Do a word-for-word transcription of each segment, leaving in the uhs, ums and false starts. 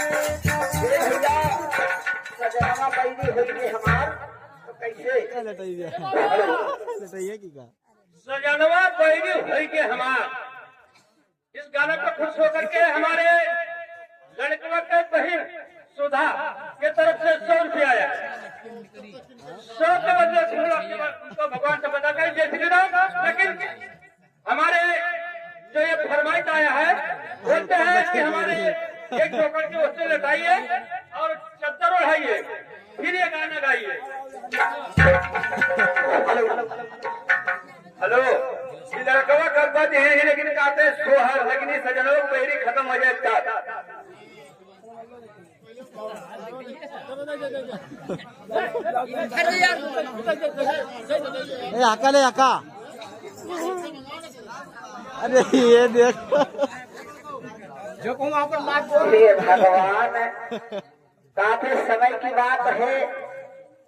ए भैया, सजनवा बैरी होइगे हमार, तो कैसे? क्या लटैया? लटैया की का? सजनवा बैरी होइगे हमार। इस गाने पर खुश होकर के हमारे लड़कवा के बहिन सुधा के तरफ से सौ रुपया आया। सौ के बदले सौ रुपया उनको भगवान से बता करें, जय श्री राम। लेकिन हमारे जो ये फरमाइश आया है, बोलते हैं कि हमारे एक जोकर के उससे लटाइए और चद्दर ओढ़ाइए, फिर ये गाना गाइए। हेलो, हेलो, ये लड़कवा करता जी है, लेकिन कहते सोहर, लेकिन ये सजनों को बैरी खत्म हो जाए चाहता। ए, आका ले, आका। अरे, ये देख। जो कहूँ वहाँ पर बात बोल। हे भगवान, काफी समय की बात है,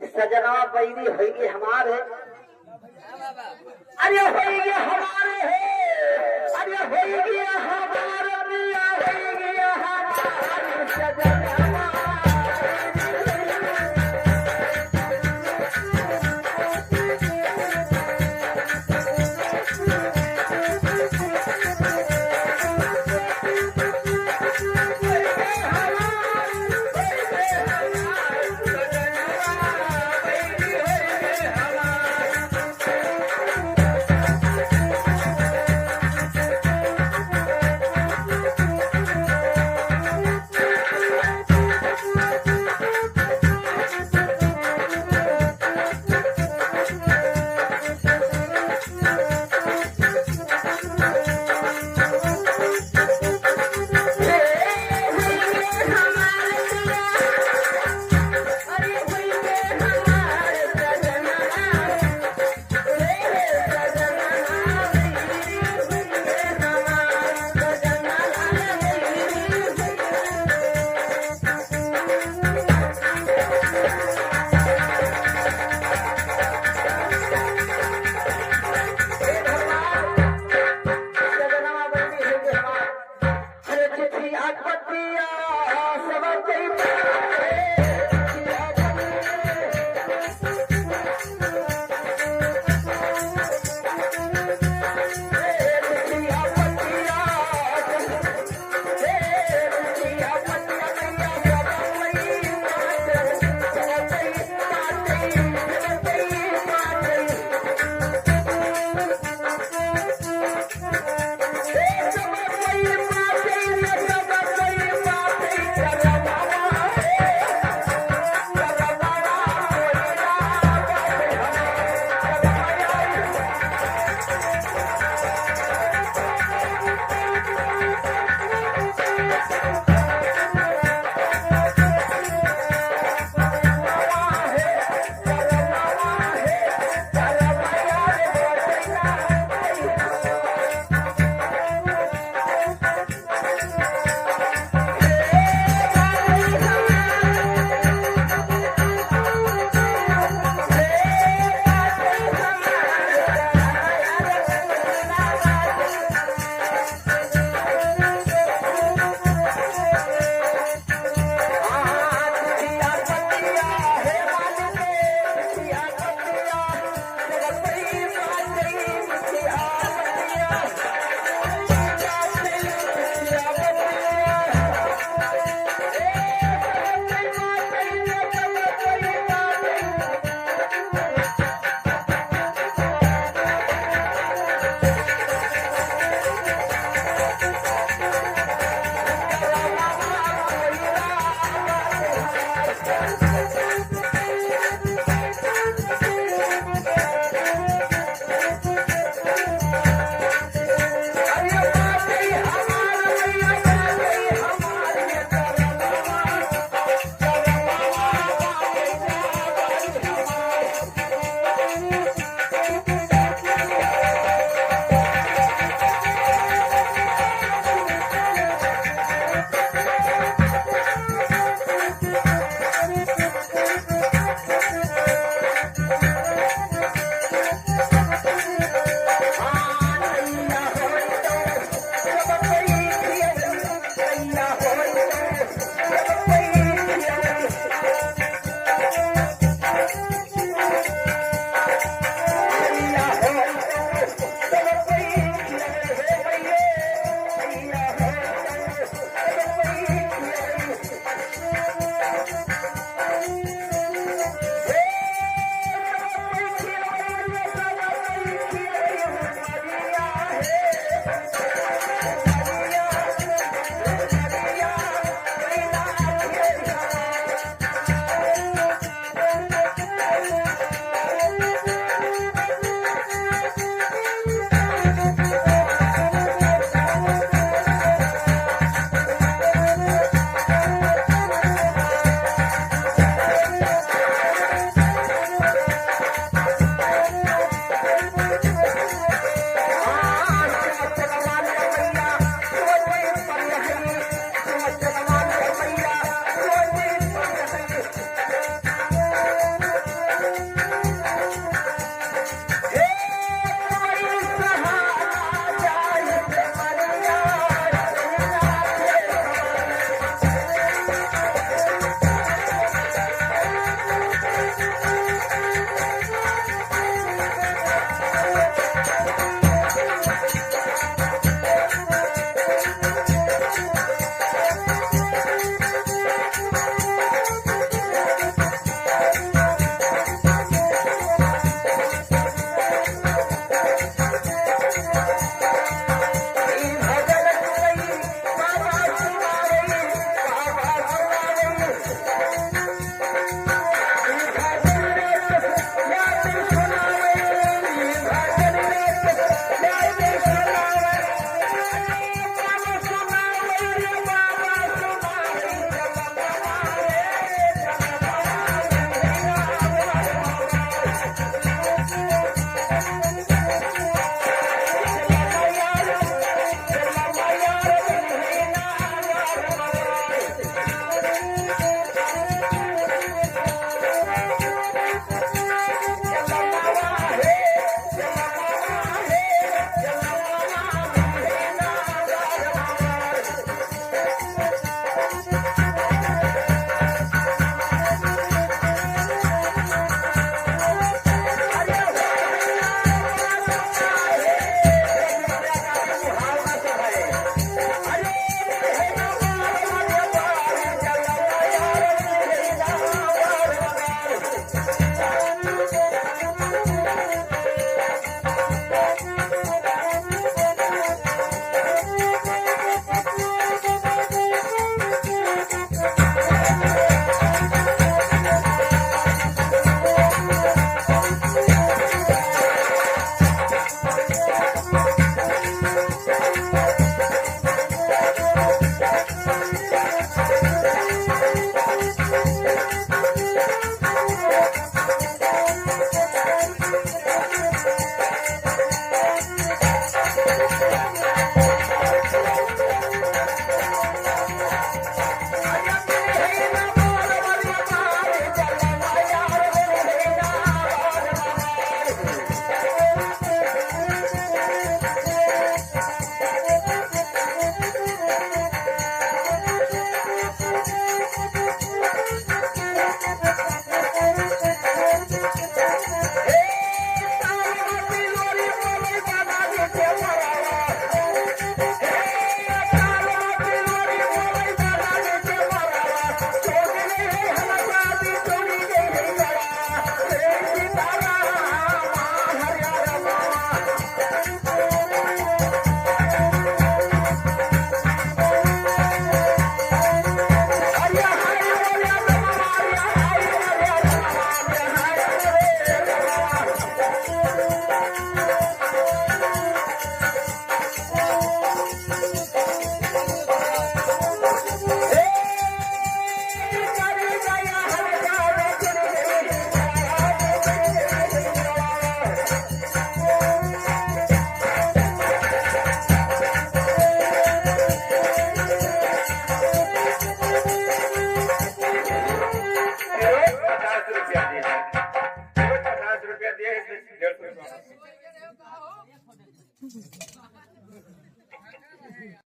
सजनवा बैरी होइगे हमार। अरे होइगे हमार है, अरे होइगे हमार, मिया होइगे हमार सजनवा।